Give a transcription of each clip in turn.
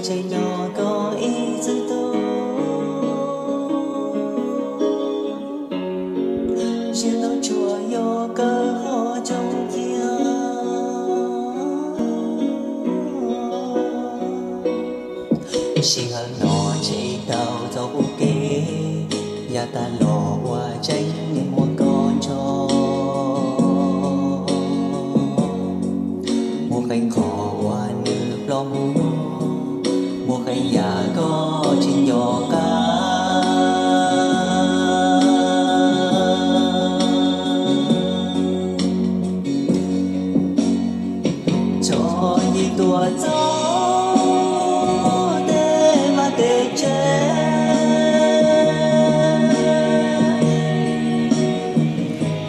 Tsev no koj ib txwm tu, ziag no tsuas yog kawg ho coob cia. Sij hawm no tsis tau txog qub kev, yav tas los ua tseeb muab koj ntsog. Muaj qee qhov uas nws ploj mus, muaj qee yam koj tsis nco qab. Txhob cia tuaj txog tej vaj tej tsev,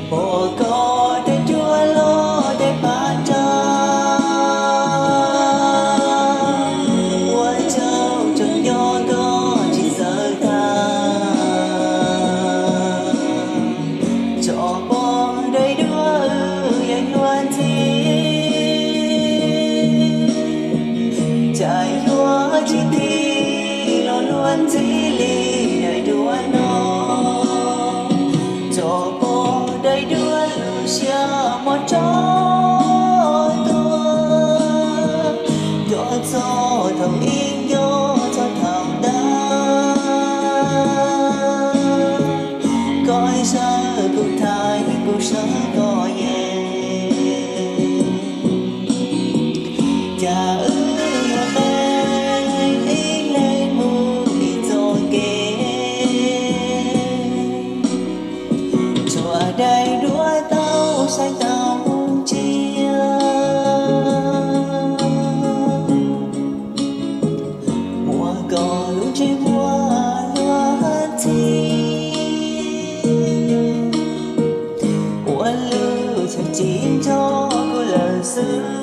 pom koj tej duab loj tej phav tsawb, ua tsaug tseem nco koj tsis txawj tag. Tso pov daim duab wb yeej luag ntxhi, cas yuav tsis tig los luag ntxhi li daim duab no. Tso pov daim duab lub siab mos tso tuaj, nco txog thaum ub nco txog thaum ntawd. Koj sawv kuv thaiv kuv sawv koj yees, cas wb yuav qee ib leeg mus ib txoj kev. Tshuav daim duab tau saib tau ntsia, muab koj lub ntsej muag luag ntxhi, ua lub txhawb txim nrog kuv lawm xwb.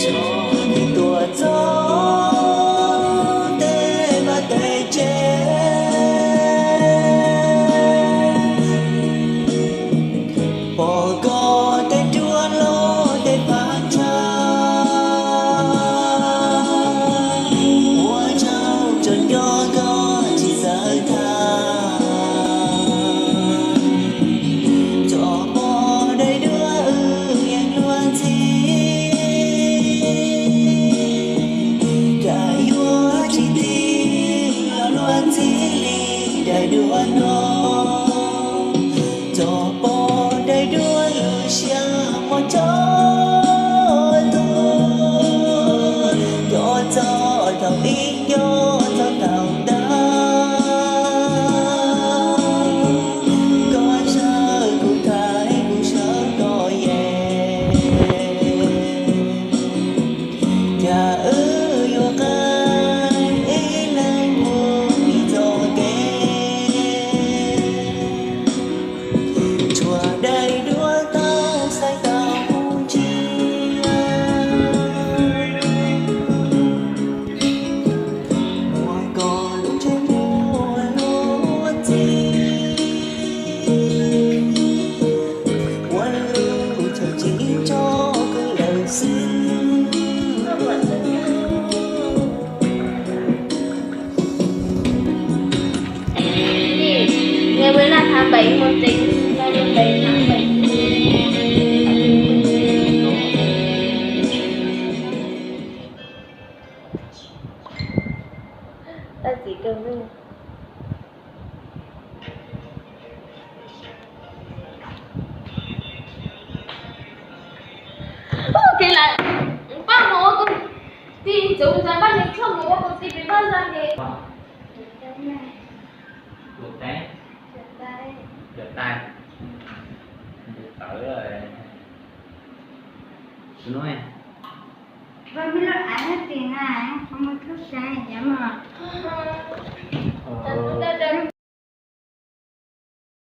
Txhob cia tuaj txog tej vaj tej tsev, pom koj tej duab loj tej phav tsawb, ua tsaug tseem nco koj tsis txawj tag. Tso pov daim duab wb yeej luag ntxhi, cas yuav tsis tig los luag ntxhi li daim duab no. Tso pov daim duab lub siab mos tso tuaj, nco txog thaum ub nco txog thaum ntawd. Koj sawv kuv thaiv kuv sawv koj yees, cas wb yuav qee ib leeg mus ib txoj kev. Tshuav daim duab tau saib tau ntsia, muab koj lub ntsej muag luag ntxhi, ua lub txhawb txim nrog kuv lawm xwb. Ngày mười lăm tháng bảy một chín, ngày mười bảy tháng bảy. Tao chỉ cần Ua ke lawm, pab mus ua công ty, chủ nhà pab Nhật Thông mus ua công ty về Bắc Giang thì. Chuột tay. Chuột tay. Chuột tay. Tus no, koj muaj lub av nyob tim na, qhov muag tub sab yav mog.